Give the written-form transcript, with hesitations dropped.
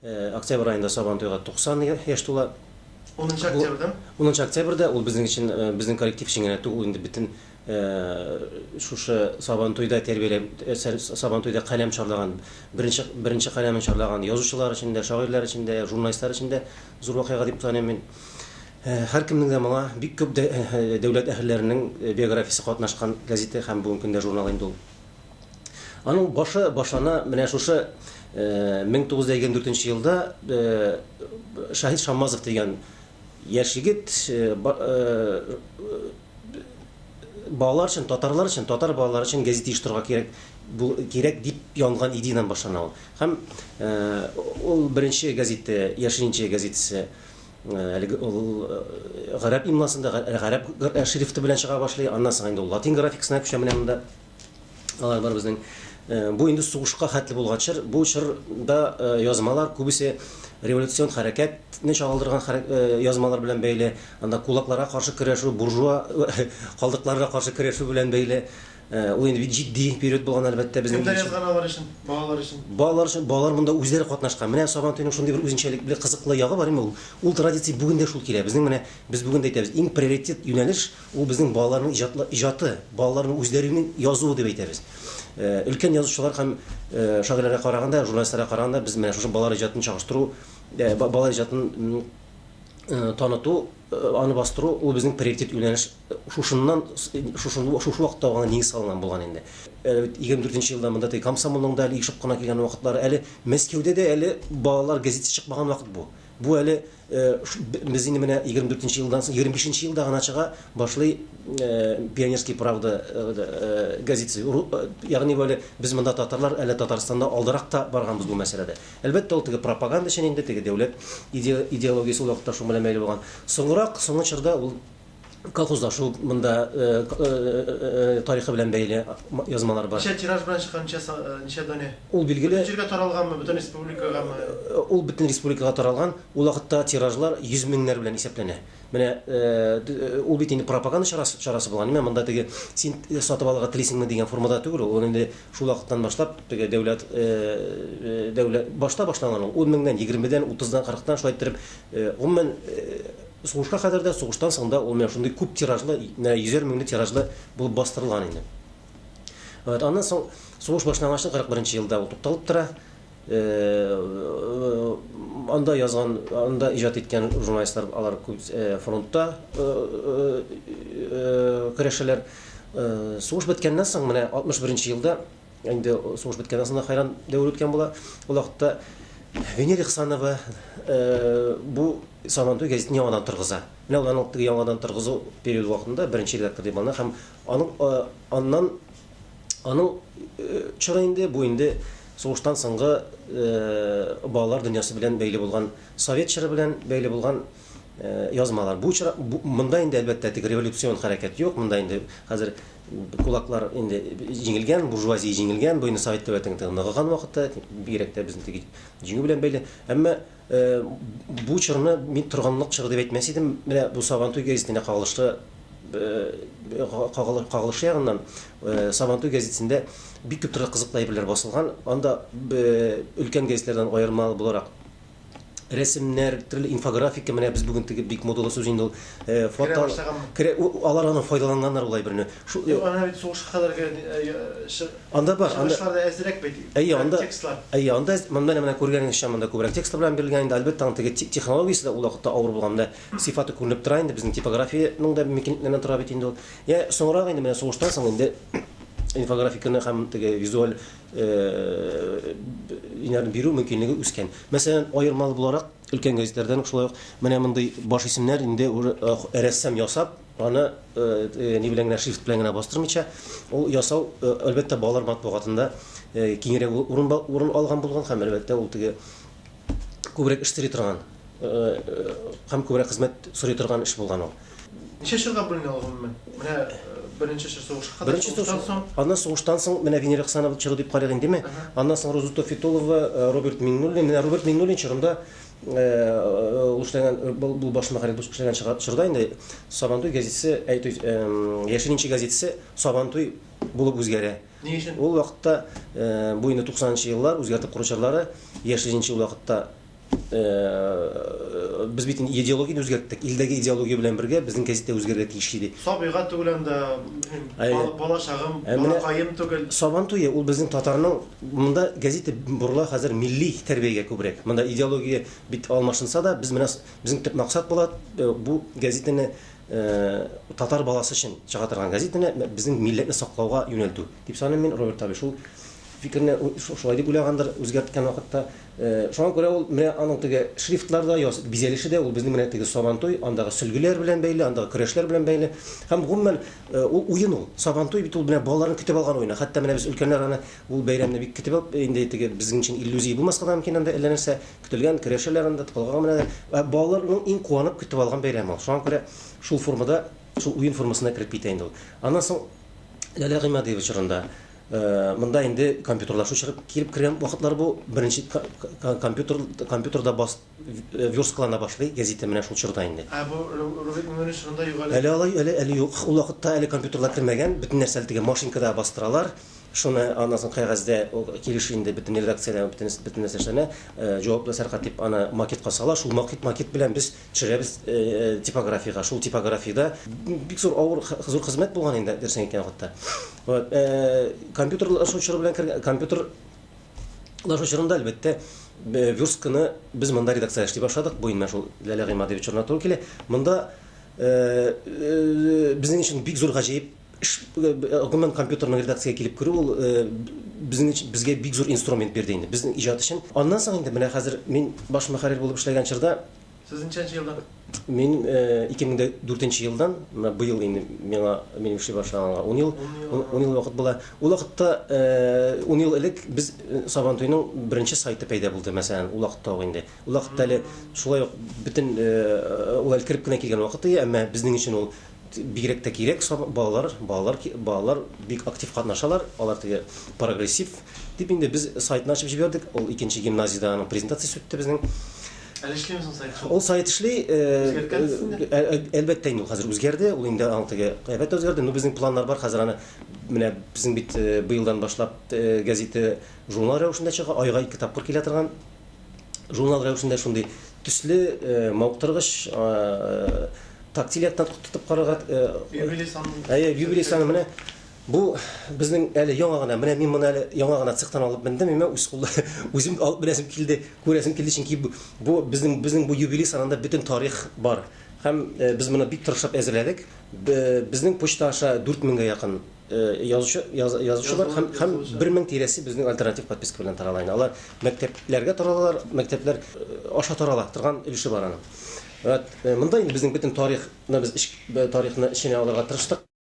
Октябрь аенда Сабантуйга 90 яшь тула. Унынчы октябрьдә? Унынчы октябрьдә, ул безнең өчен, безнең коллектив өчен генә түгел, ул инде бөтен шушы Сабантуйда тәрбияләп, Сабантуйда каләм чарлаган, беренче, беренче каләмен чарлаган язучылар өчен дә, шагыйрьләр өчен дә, журналистлар өчен дә зур вакыйга дип саныйм мин. Һәркемнең дә моңа бик күп дәүләт әһелләренең биографиясе катнашкан газета һәм бүгенге көндә журнал инде ул. Аның башы башлана менә шушы 1924 елда Шаһит Шаммазов дигән яшь егет балалар өчен, татарлар өчен, татар балалары өчен гәзит оештырырга кирәк, кирәк дип янган идеядан башлана ул. Һәм ул беренче гәзите, Яшел Инҗе гәзитесе әлеге ул гарәп имласында, гарәп шрифты белән чыга башлый. Аннан соң инде ул латин графикасына күчә менә монда. Алар бар безнең. Бу инде сугышка хәтле булган чор. Бу чорда язмалар күбесе революцион хәрәкәтне чагылдырган язмалар белән бәйле. Анда кулакларга каршы көрәшү, буржуа калдыкларына каршы көрәшү белән бәйле. Ул инде бик җитди период булган, әлбәттә, безнең Кемнәр язган алар өчен? Балалар өчен? Балалар өчен, балалар монда үзләре катнашкан. Менә Сабантуйның шундый бер үзенчәлекле, кызыклы ягы бар инде ул. Ул традиция бүген дә шул килә. Безнең менә, без бүген дә әйтәбез, иң приоритет юнәлеш Ул безнең балаларның иҗатлы, иҗаты, балаларның үзләренең язуы дип әйтәбез. Өлкән язучылар һәм шагыйрьләргә караганда, журналистларга караганда без менә шушы балалар иҗатын чагыштыру, балалар иҗатын таныту, аны бастыру, ул безнең приоритет юнәлеш. Шушыннан, шушы, шушы вакытта гына нигез салынган булган инде. Әле бит 24 елда монда теге комсомолның да әле ишеп кына килгән вакытлары, әле Мәскәүдә дә әле балалар газетасы чыкмаган вакыт бу. Бу әле без инде менә 24 нче елдан соң, 25 нче елда гына чыга башлый Пионерский правда газетасы. Ягъни бу әле без монда татарлар әле Татарстанда алдарак та барганбыз бу мәсьәләдә. Әлбәттә, ул теге пропаганда өчен инде, теге дәүләт идеологиясе ул вакытта шуның белән бәйле булган. Соңрак, соңгы чорда ул колхозлашу монда тарихы белән бәйле язмалар бар. Ничә тираж белән чыккан, ничә, ничә данә? Ул билгеле. Бөтен җиргә таралганмы, бөтен республикагамы? Ул бөтен республикага таралган. Ул вакытта тиражлар 100 меңнәр белән исәпләнә. Менә ул бит инде пропаганда чарасы, чарасы булган. Менә монда теге син сатып алырга телисеңме дигән формада түгел ул. Ул инде шул вакыттан башлап теге дәүләт, дәүләт башта башланган ул. 10 меңнән, 20-дән, 30-дан, 40-тан шулай иттереп, гомумән, Сугышка кадәр дә, сугыштан соң да ул менә шундый күп тиражлы, менә йөзәр меңле тиражлы булып бастырылган инде. Вот, аннан соң сугыш башлангач 41 нче елда ул тукталып тора. Анда язган, анда иҗат иткән журналистлар алар күп фронтта көрәшәләр. Сугыш беткәннән соң менә 61 нче елда Инде сугыш беткәннән соң да хәйран дәвер үткән була. Ул вакытта Венера Ихсанова бу Сабантуй гәзитен яңадан торгыза. Менә ул аның теге яңадан торгызу периоды вакытында беренче редактор дип алына һәм аның аннан аның чоры инде бу инде сугыштан соңгы балалар дөньясы белән бәйле булган, совет чоры белән бәйле булган язмалар. Бу чор, монда инде әлбәттә теге революцион хәрәкәт юк, монда инде хәзер Кулаклар инде җиңелгән, буржуазия җиңелгән, бу инде совет дәүләтенең теге ныгыган вакыты, бигрәк тә безнең теге җиңү белән бәйле. Әмма бу чорны мин торгынлык чоры дип әйтмәс идем. Менә бу Сабантуй гәзитенә кагылышлы кагылышы ягыннан Сабантуй гәзитендә бик күп төрле кызыклы әйберләр басылган. Анда өлкән гәзитләрдән аермалы буларак рәсемнәр, төрле инфографика, менә без бүген теге бик модалы сүз инде ул, фото. Керә башлаганмы? Керә, алар аны файдаланганнар ул әйберне. Шу, Юк, ана бит сугышка кадәрге Анда бар, анда чыгышларда әзрәк бит. Әйе, анда текстлар. Әйе, анда монда менә күргәнегезчә монда күбрәк текстлар белән бирелгән инде. Әлбәттә, аның теге технологиясе дә ул вакытта авыр булган. Менә сыйфаты күренеп тора инде, безнең типографиянең дә мөмкинлекләреннән тора бит инде ул. Я соңрак инде менә сугыштан соң инде инфографиканы һәм теге визуаль инәрне бирү мөмкинлеге үскән. Мәсәлән, аермалы буларак, өлкән гәзитләрдән шулай ук менә мондый баш исемнәр инде уже рәссам ясап, аны ни белән генә, шрифт белән генә бастырмыйча, ул ясау, әлбәттә, балалар матбугатында киңрәк урын урын алган булган һәм, әлбәттә, ул теге күбрәк эш сорый торган һәм күбрәк хезмәт сорый торган эш булган ул. Ничә чорга бүленә ул гомумән? Менә беренче чор сугышка кадәр, Беренче сугыштан соң. Аннан сугыштан соң менә Венера Ихсанова чоры дип карыйк индеме? Аннан соң Роза Тофитулова, Роберт Миңнуллин. Менә Роберт Миңнуллин чорында ул эшләгән, бу баш мөхәррир булып эшләгән чорда инде Сабантуй газетасы, әй, то есть Яшел инче газетасы Сабантуй булып үзгәрә. Ни өчен? Ул вакытта, бу инде 90 нчы еллар, үзгәртеп кору чорлары, Яшел инче ул вакытта. Без бит инде идеологияне үзгәрттек. Илдәге идеология белән бергә безнең гәзит тә үзгәрергә тиеш иде. Сабыйга түгел анда, белмим, бала чагым, балакаем түгел. Сабан туе ул безнең татарның монда гәзите борыла хәзер милли тәрбиягә күбрәк. Монда идеология бит алмашынса да, без менә безнең төп максат була бу гәзитене татар баласы өчен чыга торган гәзитене безнең милләтне саклауга юнәлтү дип саныйм мин. Роберт абый шул фикерне шулай дип уйлагандыр үзгәрткән вакытта. Шуңа күрә ул менә аның теге шрифтлар да, яз, бизәлеше дә ул безнең менә теге Сабантуй, андагы сөлгеләр белән бәйле, андагы көрәшләр белән бәйле. Һәм гомумән ул уен ул. Сабантуй бит ул менә балаларның көтеп алган уены. Хәтта менә без өлкәннәр аны ул бәйрәмне бик көтеп алып, инде теге безнең өчен иллюзия булмаска да мөмкин анда әллә нәрсә көтелгән, көрәшәләр анда, колга менәләр. Ә балаларның иң куанып көтеп алган бәйрәме ул. Шуңа күрә шул формада, шул уен формасына кереп китә инде ул. Аннан соң Ләлә Гыймадиева чорында Монда инде компьютерлашу чыгып килеп кергән вакытлар бу. Беренче компьютер компьютерда бас версткалана башлый газета менә шул чорда инде. Ә бу Рубик Миңнуллин чорында юк әле. Әле алай әле әле юк. Ул вакытта әле компьютерлар кермәгән. Бөтен нәрсә әле теге машинкада бастыралар. Шуны аннан соң кәгазьдә килеш инде бөтен редакциядә бөтен бөтен нәрсә эшләнә. Җаваплы сәркатип аны макетка сала. Шул макет макет белән без Төшерәбез типографиягә. Шул типографиядә бик зур авыр зур хезмәт булган инде, дөресен әйткән вакытта. Вот, компьютерлашу чоры белән кергән, компьютерлашу чорында, әлбәттә, верстканы без монда редакциядә эшли башладык. Бу инде шул Ләлә Гыймадиева чорына туры килә. Монда безнең өчен бик зур гаҗәеп эш, гомумән компьютерның редакциягә килеп керү ул безнең безгә бик зур инструмент бирде инде безнең иҗат өчен. Аннан соң инде менә хәзер мин баш мөхәррир булып эшләгән чорда. Сез ничәнче елдан? Мин 2004 елдан, менә быел инде миңа минем эшли башлаганга 10 ел, 10 ел вакыт була. Ул вакытта 10 ел элек без Сабантуйның беренче сайты пәйда булды, мәсәлән, ул вакытта ук инде. Ул вакытта әле шулай ук бөтен ул әле кереп кенә килгән вакыт иде, әмма безнең өчен ул бигрәк тә кирәк, балалар, балалар, балалар бик актив катнашалар, алар теге прогрессив дип инде без сайтны ачып җибәрдек. Ул икенче гимназиядә аның презентациясе үтте безнең. Әле эшлиме соң сайт шул? Ул сайт эшли. Үзгәрткәнсез инде? Әлбәттә инде ул хәзер үзгәрде. Ул инде аның теге әлбәттә үзгәрде. Ну безнең планнар бар хәзер аны менә безнең бит быелдан башлап газета журнал рәвешендә чыга, айга ике тапкыр килә торган журнал рәвешендә шундый төсле, мавыктыргыч, тактиль яктан тотып карарга. Юбилей саны. Әйе, юбилей саны менә бу безнең әле яңа гына, менә мин моны әле яңа гына цехтан алып мендем, мин үз кулда үзем алып менәсем килде, күрәсем килде, чөнки бу безнең безнең бу юбилей санында бөтен тарих бар. Һәм без моны бик тырышып әзерләдек. Безнең почта аша 4000 гә якын язучы язучы бар һәм һәм 1000 тирәсе безнең альтернатив подписка белән тарала инде. Алар мәктәпләргә таралалар, мәктәпләр аша тарала торган өлеше бар аның. Вот, монда инде безнең бөтен тарихны без тарихны эченә алырга тырыштык.